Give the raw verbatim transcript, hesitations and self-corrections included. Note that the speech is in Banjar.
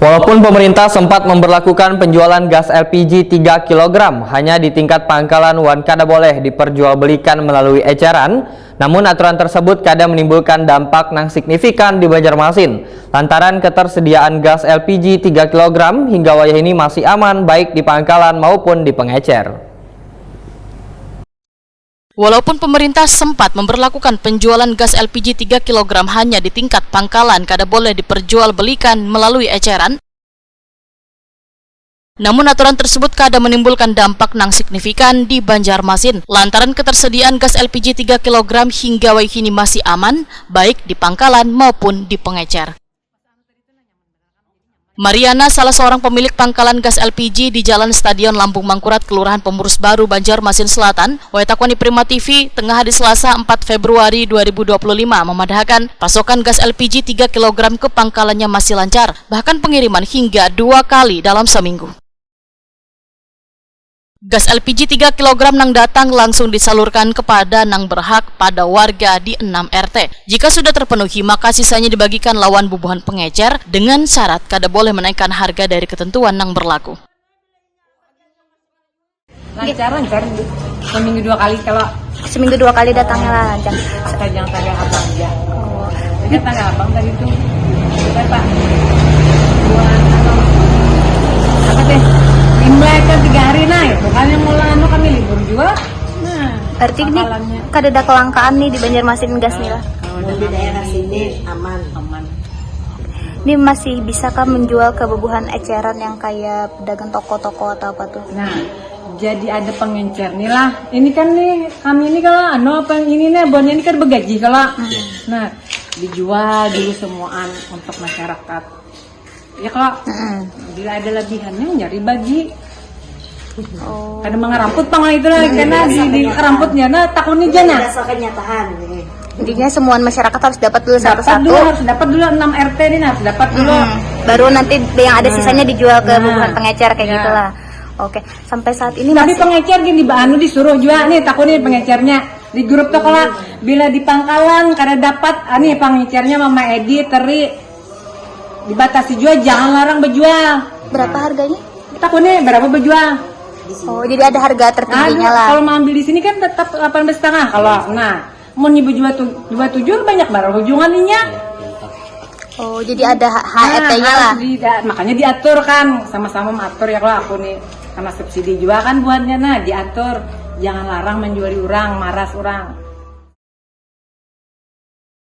Walaupun pemerintah sempat memberlakukan penjualan gas L P G tiga kilogram hanya di tingkat pangkalan wan kada boleh diperjualbelikan melalui eceran, namun aturan tersebut kada menimbulkan dampak nang signifikan di Banjarmasin lantaran ketersediaan gas L P G tiga kilogram hingga wayah ini masih aman baik di pangkalan maupun di pengecer. Walaupun pemerintah sempat memberlakukan penjualan gas L P G tiga kilogram hanya di tingkat pangkalan kada boleh diperjualbelikan melalui eceran, namun aturan tersebut kada menimbulkan dampak nang signifikan di Banjarmasin lantaran ketersediaan gas L P G tiga kilogram hingga wayah ini masih aman baik di pangkalan maupun di pengecer. Mariana, salah seorang pemilik pangkalan gas L P G di Jalan Stadion Lambung Mangkurat, Kelurahan Pemurus Baru, Banjarmasin Selatan, wayatakuni Prima T V, tengah hari Selasa empat Februari dua ribu dua puluh lima, memadahakan pasokan gas L P G tiga kilogram ke pangkalannya masih lancar, bahkan pengiriman hingga dua kali dalam seminggu. Gas L P G tiga kilogram nang datang langsung disalurkan kepada nang berhak pada warga di enam R T. Jika sudah terpenuhi, maka sisanya dibagikan lawan bubuhan pengecer dengan syarat kada boleh menaikkan harga dari ketentuan nang berlaku. Lancar, lancar. Seminggu dua kali kalau Seminggu dua kali datangnya lah lancar. Asal jangan tanggal abang aja. Oh. Ingat tanggal abang tadi tuh berapa? Dua atau apa teh? Imlek kan tiga hari nah itu kan yang mulai anu kami libur juga. Nah, Berarti ini pangkalannya. Kada ada kelangkaan nih di Banjarmasin gas nih lah. Kalau Di udah daerah aman, sini aman. Aman. Ini masih bisa kah menjual ke bubuhan eceran yang kayak pedagang toko-toko atau apa tuh? Nah, jadi ada pengencer nih lah. Ini kan nih kami ini kalau anu apa yang ini nih buahnya ini kan bergaji kalau. Nah, dijual dulu semuaan untuk masyarakat. Ya kalau Mm-mm. bila ada lebihannya nyari bagi. Oh. Kada mangaramput pang lah itulah karena di, di karamputnya nah takuni aja nah. Dasar kenyataan ini. Jadinya semua masyarakat harus dapat dulu Dapat satu-satu. dulu harus dapat dulu enam R T ini nah harus dapat dulu. Mm-mm. Baru nanti yang ada sisanya dijual ke Nah. bubuhan pengecer kayak Ya. gitulah. Oke, sampai saat ini Tapi masih pengecer gini di anu disuruh juga nih takuni pengecernya di grup tuh kalau bila di pangkalan kada dapat ani pengecernya mama Edi teri dibatasi juga jangan larang berjual. Berapa harganya? Takuni berapa berjual? Oh, jadi ada harga tertingginya Nah, lah. Kalau mau ambil di sini kan tetap delapan belas setengah kalau nah mau nih berjual tu, dua tujuh banyak barang ujungannya. Oh, jadi ada H- Nah, H R T-nya lah. harus di- da- makanya diatur kan sama-sama mengatur ya kalau aku nih sama subsidi juga kan buatnya nah diatur jangan larang menjuali orang maras orang